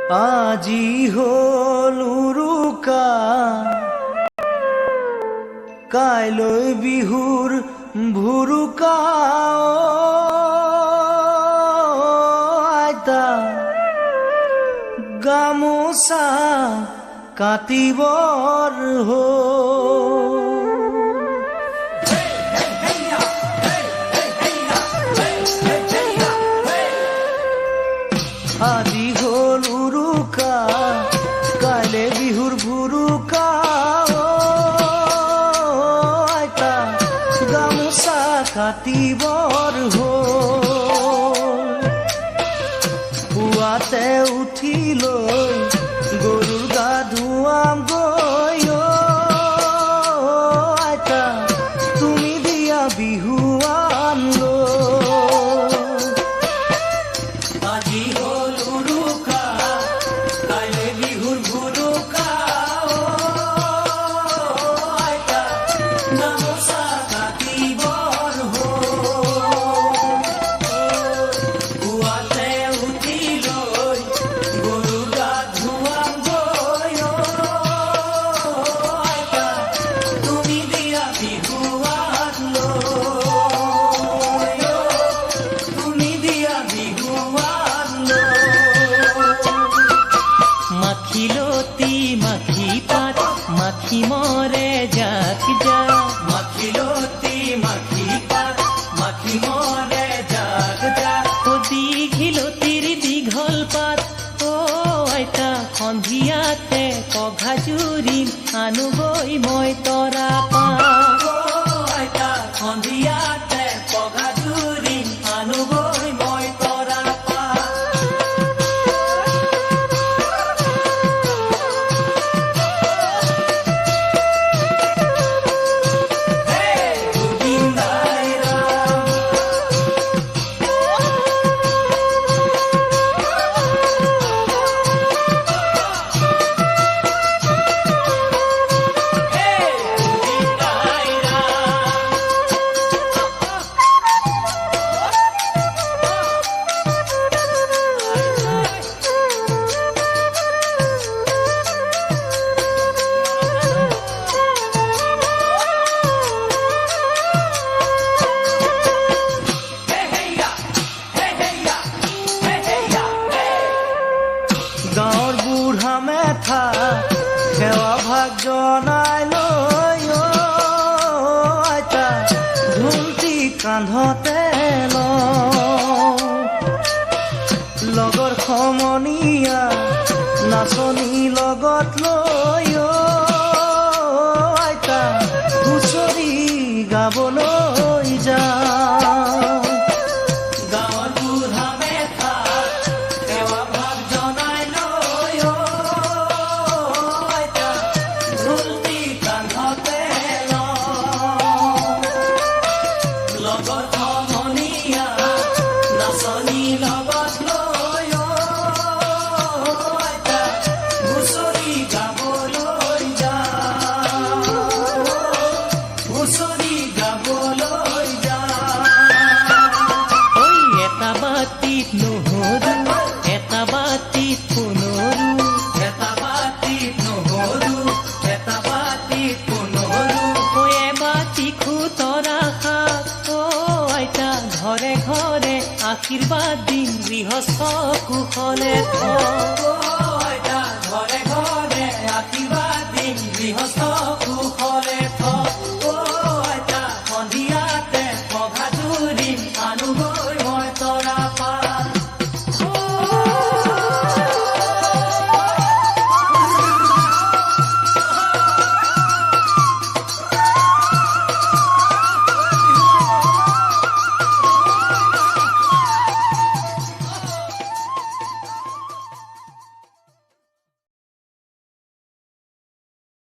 আজি হ'ল উৰুকা, কাইলৈ বিহুৰ ভুৰুকা। আইতা, গামোচা কাটিবৰ হ'ল। আজি হ'ল উৰুকা, কাইলে বিহুৰ ভুৰুকা। আইতা, গামোচা কাটিবৰ হ'ল। পুৱাতে উঠি লৈ গৰুৰ গা ধুৱাম গৈ। আইতা, তুমি দিয়া বিহুৱান লৈ। আজি হ'ল উৰুকা, কাইলে বিহুৰ ভুৰুকা। আইতা, গামোচা কাটিবৰ হ'ল। পুৱাতে উঠি লৈ গৰু গা ধুৱাম গৈ। আইতা, তুমি দিয়া বিহুৱান লৈ, তুমি দিয়া বিহুৱান লৈ। মাখিলতী মাখি পাত, মাখি মৰে জাক জাক। মাখিলতী মাখি পাত, মাখি মৰে জাক জাক। ও দীঘিলতিৰ দীঘল পাত, ও আইতা, সন্ধিয়াতে পঘা জুৰিম, আনোগৈ মই তৰা পাত। ও আইতা, সন্ধিয়াতে পঘা জুৰিম, আনোগৈ মই তৰা পাত। গোবিন্দাই ৰাম। গোবিন্দাই ৰাম। গাঁৱৰ বুঢ়া মেথা সেৱা ভাগ জনাই লৈ। আইতা, ঢোলটি কান্ধতে লওঁ, লগৰ সমনীয়া নাচনী লগত লৈ। আইতা, হুঁচৰি গাবলৈ যাওঁ। গাঁৱৰ বুঢ়া মেথা সেৱা ভাগ জনাই লৈ। আইতা, ঢোলটি কান্ধতে লওঁ, লগৰ সমনীয়া নাচনী লগত লৈ। আইতা, হুঁচৰি গাবলৈ যাওঁ, হুঁচৰি গাবলৈ যাওঁ। ঐ, এটা বাতিত নহৰু, এটা বাতিত পুনৰু। এটা বাতিত নহৰু, এটা বাতিত পুনৰু। ঐ, এবাতি খুতৰা শাক, ও আইতা, ঘৰে ঘৰে আশীৰ্বাদ দিম, গৃহস্থ কুশলে থক। ও আইতা, ঘৰে ঘৰে আশীৰ্বাদ দিম, গৃহস্থ